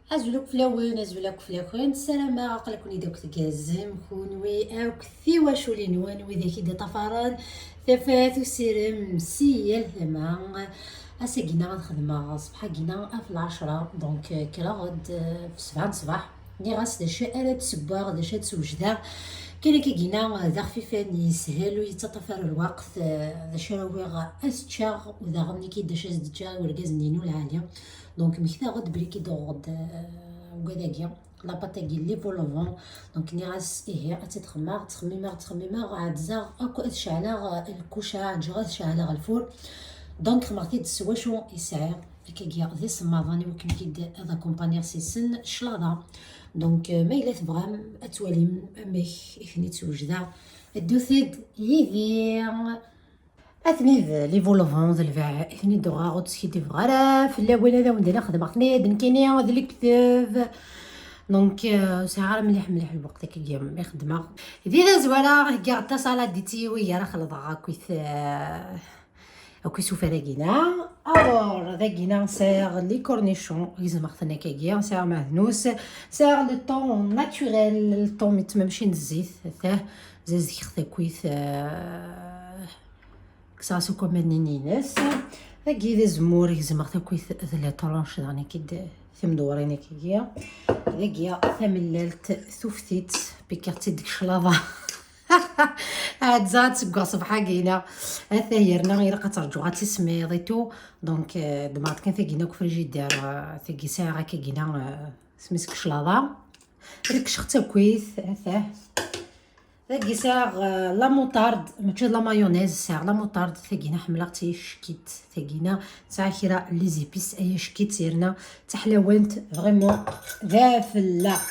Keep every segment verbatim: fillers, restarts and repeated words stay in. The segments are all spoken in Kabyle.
Azul akk fell-awen, azul akk fell-akent. Ssarameɣ aql-aken-id akk tgerrzem, kunwi akk tiwaculin-nwen, widak i d-iṭṭafaren tafat usirem si yal tama. Ass-agi-nneɣ ad xedmeɣ ṣṣbeḥ-agi-nneɣ ɣef lɛecṛa, donc, euh, kkreɣ-d, euh, ɣef sebɛa n ṣṣbeḥ. Nniɣ-as d acu ara d-ssewweɣ, d acu ad d-swejdeɣ. Kan akka-agi-nneɣ, d axfifan, yeshel, ur yettaṭṭaf ara lweqt, euh, d acu ara awiɣ ad s-ččeɣ, u daɣen nekki d acu ad s-d-ččeɣ i urgaz-nni-inu lɛali. Donc, mmektaɣ-d belli k-id-uɣeɣ-d, euh, ugad-agi, la pâte-agi, les vol au vent. Donc, nniɣ-as, ihi, ad tt-id-xemmeɣ, ttxemmimeɣ, ttxemmimeɣ, ɛeǧzeɣ akk ad ceɛleɣ, euh, lkuca, ɛeǧǧeɣ ad ceɛleɣ lfur. Donc, xemmeɣ-t-id s wacu yesɛa. Akkagi, d isemmaḍen i wakken ad akumpanyeɣ s-sen cclaḍa. Donc, euh, ma yella tebɣam ad twalim amek i ten-id-swejdeɣ, ddut-d yid-i. Atni d les vol au vent d lbeɛ, i ten-id-uɣeɣ, ur ttskiddibeɣ ara fell-awen, ad awen-d-iniɣ xedmeɣ-ten-id nekkini d lekdeb. Donc, euh, ur sɛiɣ ara mliḥ mliḥ lweqt akkagi mi xedmeɣ. Di tazwara, heggaɣ-d tasaladitt-iw i ara xelḍeɣ akkit, euh, akkit ufrag-ina. Alors, dagi-na sɛiɣ les cornichons, gezmeɣ-ten akkagi, sɛiɣ maɛdnus, sɛiɣ le thon naturel, le thon mi ttmamcin zzit, tah, zazgeɣ takit, euh, kkseɣ-as akk aman-nni-ines. Dagi d azemmur, gezmeɣ takit d la tranche, daɣen akka d timdewwrin akkagi. Dagi tamellalt tuftit, pikkiɣ-tt-id deg cclaḍa. Ɛedza ad seggeɣ ṣṣbeḥ-agi-ina. Ata yerna ilaq ad terǧuɣ ad tismiḍ et tout. Donc, euh, ḍemɛeɣ kan tagina deg frigidaire, euh, tagi sɛiɣ akkagina, euh, smis deg cclaḍa. Rekceɣ-tt akkit, ata. Dagi sɛiɣ, euh, la moutarde, mačči d la mayonnaise, sɛiɣ la moutarde, tagina ḥemmleɣ-tt ay ackit, tagina tesɛa kra les épices ay ackit, yerna d taḥlawant vraiment d afelleq.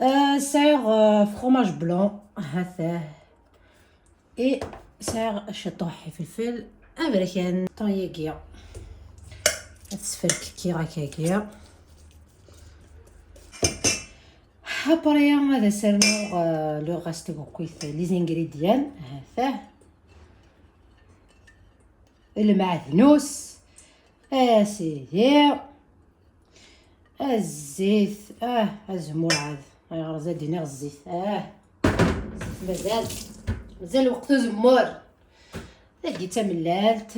Euh, sɛiɣ, euh, fromage blanc, ha-t-ah. Et sɛiɣ ciṭuḥ ifelfel aberkan. Ṭan yagi ad sferkkiɣ akkagi. Après, ad as-rnuɣ, euh, le reste n ukit, les ingrédients. Ha-t-ah. Lmeɛdnus. A sidi. Zzit. Ah, azemmur ɛad. Ayɣer zad iniɣ zzit? Ah, zzit mazal. Mazal lweqt uzemmur. Tagi d tamellalt.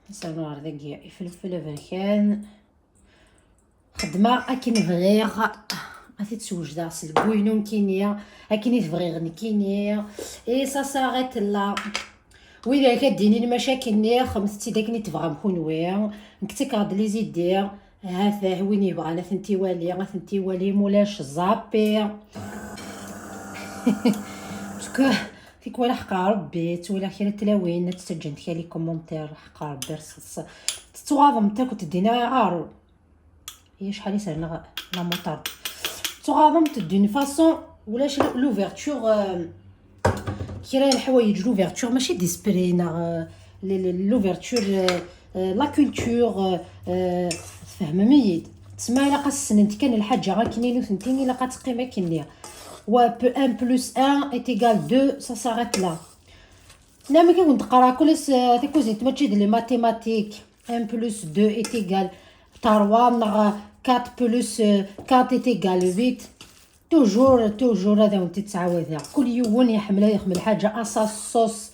Nsernu ɣer dagi ifelfel aberkan. Xedmeɣ akken bɣiɣ, ad t-id-swejdeɣ s lguynu nekkini, akken i t-bɣiɣ nekkini. Et ça s'arrête là. Widak ad d-inin maca akken-nni, xedmet-tt-id akken i tebɣam kunwi. Nekk ttakeɣ-d les idées. Ha-t-ah, win yebɣan ad tent-iwali, ad tent-iwali, mulac zappi. Parce que tikwal ḥeqqa Rebbi, ttwaliɣ kra n tlawin ad ttaǧǧant kra les commentaires, ḥeqqa Rebbi, rṣeṣ. Tettɣaḍemt akk, teddin aɣaru. Ihi acḥal i s-rniɣ la moutarde. Tettɣaḍemt d'une façon, ulac l'ouverture, euh, kra n leḥwayeǧ, l'ouverture mačči d esprit neɣ, euh, le-, le-, l'ouverture, euh, euh, la culture, euh, euh, tfehmem-iyi-d. Tessma ilaq ad ssnent kan lḥaǧa akken i nutenti, ilaq ad teqqim akkenni. Wa pe-, un plus un est égal deux, ça s'arrête là. Nna amek i wen-d-qqareɣ kul ass, euh, takuzint mačči d les mathématiques. Un plus deux est égal trois neɣ quatre plus, euh, quatre est égal huit. Toujours, toujours ad awen-t-id-ttɛawadeɣ. Kul yiwen iḥemmel ad ixdem lḥaǧa à sa sauce.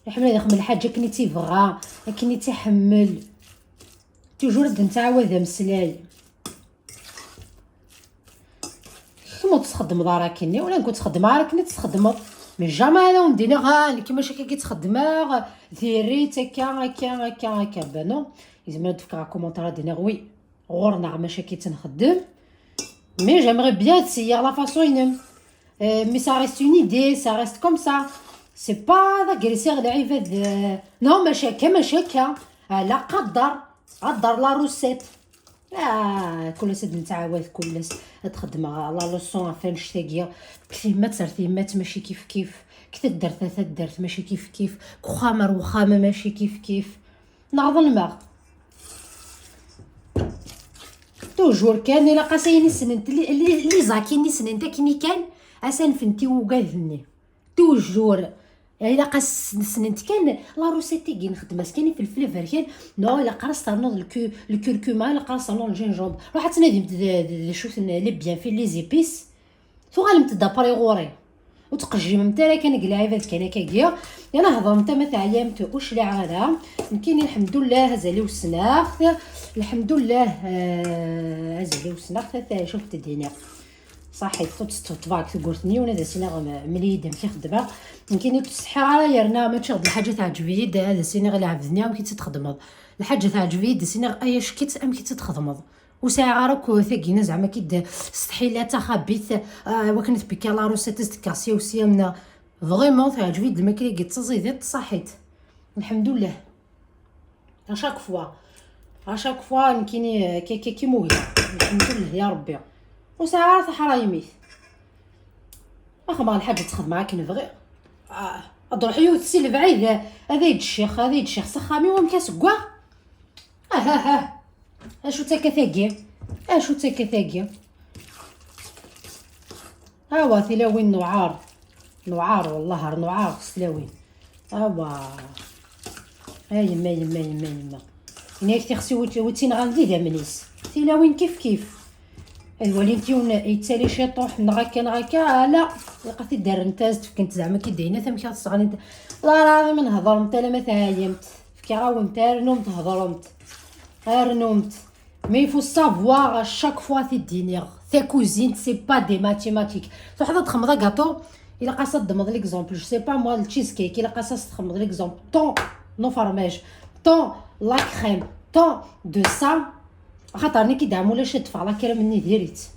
Iḥemmel ad ixdem lḥaǧa akken i tt-ibɣa, akken i tt-iḥemmel. Toujours ad nettɛawad ameslay. Kemm ur txeddmeḍ ara akkenni, wala nekk ur ttxeddmeɣ ara akken i tt-txeddmeḍ. Mais jamais ara wen-d-iniɣ, ah, nekk mačči akka i ttxeddmeɣ, diri-tt akka, akka, akka, akka. Ben non, yezmer ad d-fkeɣ commentaire ad d-iniɣ, oui, ɣur-neɣ mačči akka i tt-nxeddem. Mais j'aimerais bien ad seyyiɣ la façon-inem. Euh, mais ça reste une idée, ça reste comme ça. C'est pas d agresser lɛibad, euh, non, mačči akka, mačči akka. Ala, qadder, qadder la recette. Ah, kul ass ad nettɛawad, kul ass ad xedmeɣ la leçon ɣef annect-agi. Deg tyemmat ar tyemmat mačči kif kif, deg taddart ar taddart mačči kif kif, deg uxxam ar uxxam mačči kif kif. Neɣ ḍelmeɣ? Toujours kan, ilaq-as ayen i ssnent, li, li, les acquis-nni ssnent akken i kan, ad s-anfent i wugad-nni. Toujours. Ilaq ad s-, ssnent kan la recette-agi, nxeddem-as kan ifelfel aberkan. Non, ilaq ara s-ternuḍ le cu-, le curcuma, ilaq ara s-ternuḍ le gingembre. Ruḥ ad tnadimt d, d, d acu-ten les bienfaits, les épices. Tuɣalemt-d après ɣur-i. Ur tqejjimemt ara kan deg lɛibad kan akkagi. Yana hedṛemt ama teɛyamt, ur cliɛeɣ ara. Nekkini lḥemdullah, azal-iw ssneɣ-t. Lḥemdullah, eh, azal-iw ssneɣ-t, ata acu k-d-iniɣ. Ṣaḥit, ur tt-ttebṭbeɣ deg tewwurt-nni, ad as-iniɣ, mel-iyi-d amek i xeddmeɣ. Nekkini ur ttsetḥiɣ ara, yerna ma ččiɣ-d lḥaǧa teɛǧeb-iyi-d, ad as-iniɣ i lɛebd-nni amek i tt-txedmeḍ. Lḥaǧa teɛǧeb-iyi-d, ad as-iniɣ ay ack-itt, amek i tt-txedmeḍ. Ur sɛiɣ ara akk tagina zeɛma ki d-, stḥila d taxabit, ah, wakken ad tpikka la recette, ad s-d-kkeɣ sya u sya, mna. Vraiment, teɛǧeb-iyi-d lmakla-agi d taẓidiṭ, ṣaḥit. Lḥemdullah. À chaque fois. À chaque fois, nekkini, euh, ki, ki, ki muhleɣ. Lḥemdullah, ya Rebbi. Ur sɛiɣ ara taḥrayemit. Axemma lḥaǧa ttxedmeɣ akken bɣiɣ. Ah, ad ruḥ yiwet si lebɛid, ad ay-d ccix, ad ay-d ccix s axxam-iw, amek aseggaɣ? Ah, ah, ah. Acu d takka-tagi? Acu d takka-tagi? Awa, tilawin nuɛar. Nuɛar, wallah, ar nuɛar s tlawin. Awa. A yemma, yemma, yemma, yemma. Yenna-yak tixsi wi, wi tt-inɣan d idammen-is. Tilawin kif kif. Ad walint yiwen yettali ciṭuḥ neɣ akka neɣ akka, ala. Ilaq ad t-id-rrent, ad as-d-fkent zeɛma ki d-ayna tamek ad sseɣlint. Wallah lɛaḍim, ma nhedremt alamma tɛeyamt. Fkiɣ-awent, rnumt, hedremt. Rnumt. Mais il faut savoir à chaque fois ad t-id-iniɣ. Ta cuisine, c'est pas des mathématiques. Tṛuḥeḍ ad txedmeḍ agaṭu, ilaq-as ad d-txedmeḍ l'exemple. Je sais pas moi, le cheesecake, ilaq-as ad s-txedmeḍ l'exemple. Tant n ufermaj, tant la crème, tant de ça. Axaṭer nekk i d-ɛam ulac ad d-teffeɣ la crème-nni diri-tt.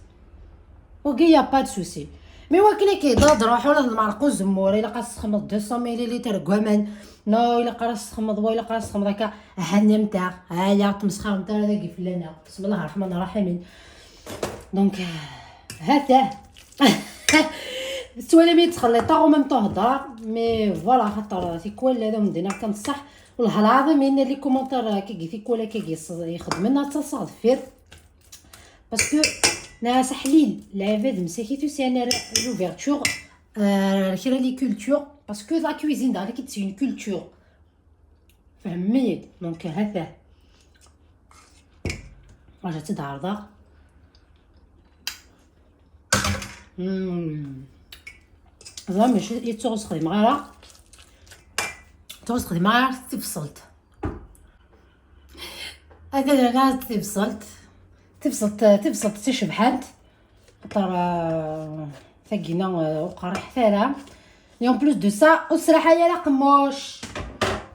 Ok, y a pas de souci. Mais wakken akka d-ruḥ ula d lmerq uzemmur, ilaq ad s-txedmeḍ deux cents millilitres n waman. Non, ilaq ara s-txedmeḍ wa, ilaq ara s-txedmeḍ akka. Ahanni mtaɣ, aya, tmesxaremt ara dagi fell-aneɣ. Bismillah ar-Rahman ar-Rahimin. Donc, euh, ha-t-a. Tettwalim-iyi ttxelliṭeɣ en même temps heddreɣ, mais voilà, xaṭer tikwal ad awen-d-iniɣ kan ṣṣeḥ. Wellah lɛaḍim, les commentaires akkagi tikwal akkagi yexdmen ad ttaseɣ deffir. Parce que nɛas aḥlil, lɛibad msakit ur sɛin ara l'ouverture, euh, kra les cultures, parce que la cuisine daɣ c'est une culture. Fehmem-iyi-d. Donc, ha-t-a. Raja tt-id-ɛerḍeɣ. Mm. Ẓer mačči, i ttuɣ ur sxedmeɣ ara. Ttuɣ ur sxedmeɣ ara tibṣelt. Ad nerna tibṣelt. Tibṣelt, tibṣelt d tacebḥant. Xaṭer, euh, tagina, euh, ur qerriḥet ara. Et en plus de ça, ur sraḥay ara aqemmuc.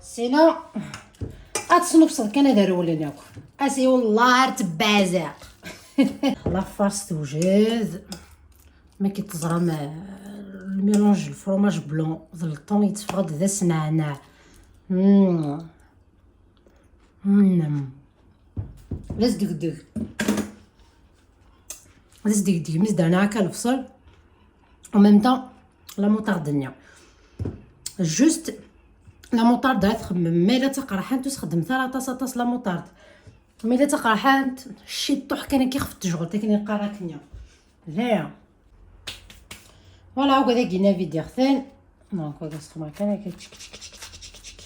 Sinon, ad tesnufseḍ kan ad rewlen akk. Asi wallah ar tebbazeq. La farce tewjed. Ma ki teẓram, euh, le mélange, le fromage blanc d le thon yetteffeɣ-d d asneɛneɛ. Mm. Mm. D asdegdeg. D asdegdeg, mi s-d-rniɣ akka lebṣel. En même temps, la moutarde-nni. Juste, la moutarde ara txemmem. Ma yella d taqerḥant, ur sxeddmet ara aṭas, aṭas la moutarde. Ma yella d taqerḥant, ciṭuḥ kan akka ixef n tejɣelt, akken yeqqar akken. Dayen. Voilà, akk dagi navi diɣ-ten. Donc, ad as-xedmeɣ kan akka, tchik, tchik, tchik, tchik, tchik, tchik.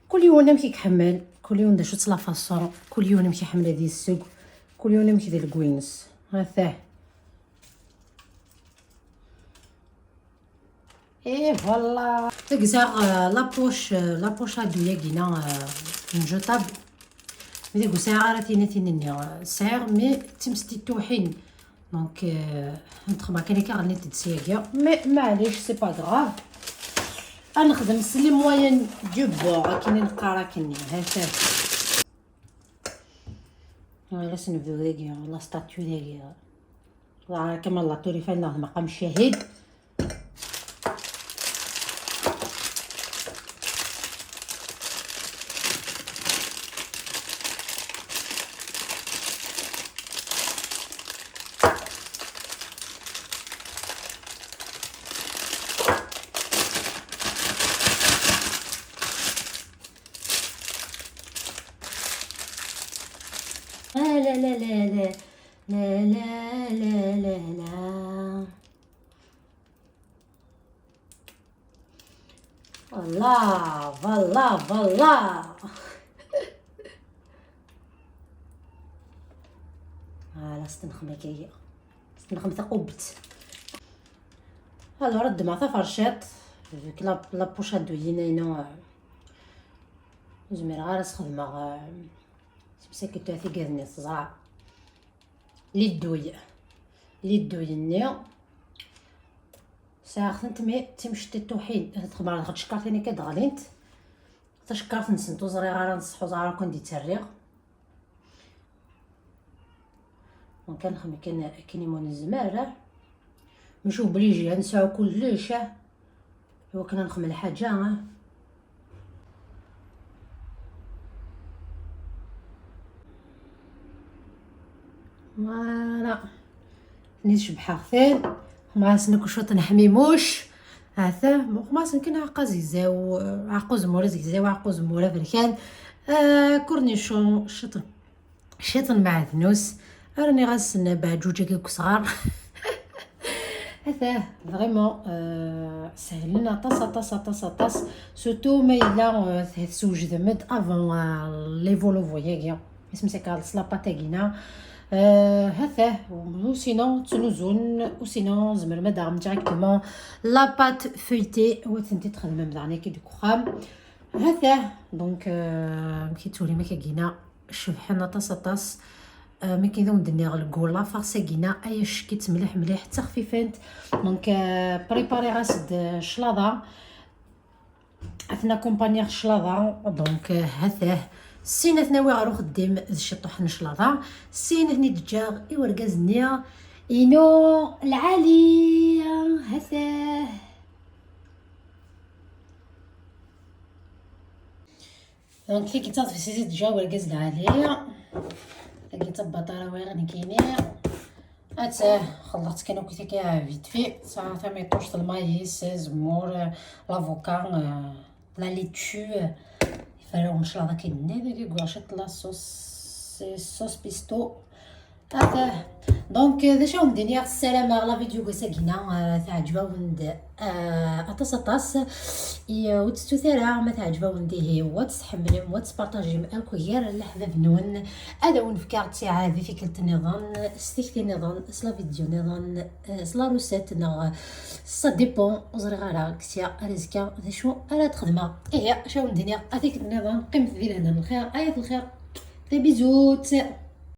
Kul yiwen amek i iḥemmel, kul yiwen d acu-tt la façon, kul yiwen amek iḥemmel ad yesseww, kul yiwen amek d lgwi-ines. Atah. Et voilà. Deg sɛiɣ, euh, la poche, euh, la poche à dos-yagi-na, euh, n jetable. Mi deg ur sɛiɣ ara tinatin-nni, euh, sɛiɣ, mais d timestittuḥin. Donc, euh, ad nexdem kan akka, ɣennit-d syagi. Mais maɛlic, c'est pas grave. Ad nexdem s les moyens du bord, akken i neqqar akkenni. Ha-t-a. Ɣas nebdu dagi, la statue dagi. Ẓer kan la tour Eiffel neɣ d maqam ccahid. Ah, la, la, la, la. La, la, la, la, la. Voilà, voilà, voilà. Voilà, s tenxem akka. S tenxem taqubbet. Alors, ddmeɣ taferciṭt, avec la, la poche à douille-inu, euh, ur zmireɣ ara ad s-xedmeɣ, euh, semsakit tigad-nni, teẓra. Les douilles. Les douilles-nni. Sɛiɣ-tent, mi d timecṭiṭuḥin. Ad xedmeɣ ɣer tcekkart-nni akka d-ɣlint. Tacekkart-nsent ur ẓriɣ ara, nṣeḥ ur ẓriɣ ara kan d-ttarriɣ. Donc, ad nexdem kan akken imu nezmer. Mačči obligé ad nesɛu kullec, ah. Iwakken ad nexdem lḥaǧa, ah. Voilà. Tni tcebḥeɣ-ten. Xemɣasen akk cwiṭ n ḥmimuc. Ata, xemɣasen kan aɛeqqa zegzaw, aɛeqqa uzemmur azegzaw, aɛeqqa uzemmur aberkan. Ah, cornichon, cwiṭ, cwiṭ n mɛednus. Rniɣ-asen beɛǧuǧ-agi deg usɣar. Ata, vraiment, euh, sehlen aṭas, aṭas, aṭas, aṭas. Surtout ma yella, euh, t-, teswejdem-d avant, euh, les volovos-agi. Isem-is akka, s la pâte-agi-na. Euh, ata, ou sinon, ttnuzun, ou sinon, tzemrem ad d-taɣem directement la pâte feuilletée, u ad tent-id-txedmem daɣen akka deg uxxam. Ata, donc, euh, amek i tt-turim akka-agi-na, cebḥen aṭas, aṭas. Euh, mi akken i wen-d-nniɣ, deg la farce-agi-na, ay acek-itt mliḥ, mliḥ, d taxfifant. Donc, euh, prépariɣ-as-d claḍa. Ad ten-accompagniɣ claḍa, donc, euh, hatah. Sin ad ten-awiɣ ɣer uxeddim d ciṭuḥ n claḍa, sin ad ten-id-ǧǧeɣ i urgaz-nni inu lɛali, hatah. Donc, tagi d tadfist i d-ǧǧeɣ urgaz lɛali. Tagi d tabaṭara wiɣ nekkini. Ata, xelḍeɣ-tt kan akk akka vite fait. Tesɛa tamiṭuct, lmayis, azemmur, l'avocat, euh, la laitue. Iferrawen claḍa akken-nni, dagi gguɣ ciṭ la sauce, sauce pesto. Ata. Donc, d acu i wen-d-iniɣ, ssarameɣ la vidéo n wass-agi-na, euh, teɛǧeb-awen-d, euh, aṭas, aṭas. Et, euh, ur tettut ara ma teɛǧeb-awen-d ihi, wa tḥemmlem, wa tpartajim akk gar leḥbab-nwen. Ad awen-fkeɣ ttiɛad i tikkelt nniḍen, s tikti nniḍen, s la vidéo nniḍen, eh, s la recette neɣ ça dépend, ur ẓriɣ ara, ksya ar azekka d acu ara d-xedmeɣ. Ihi, acu ara wen-d-iniɣ, a tikkelt nniḍen, qqimet di lehna n lxir, ayat lxir, des bisous.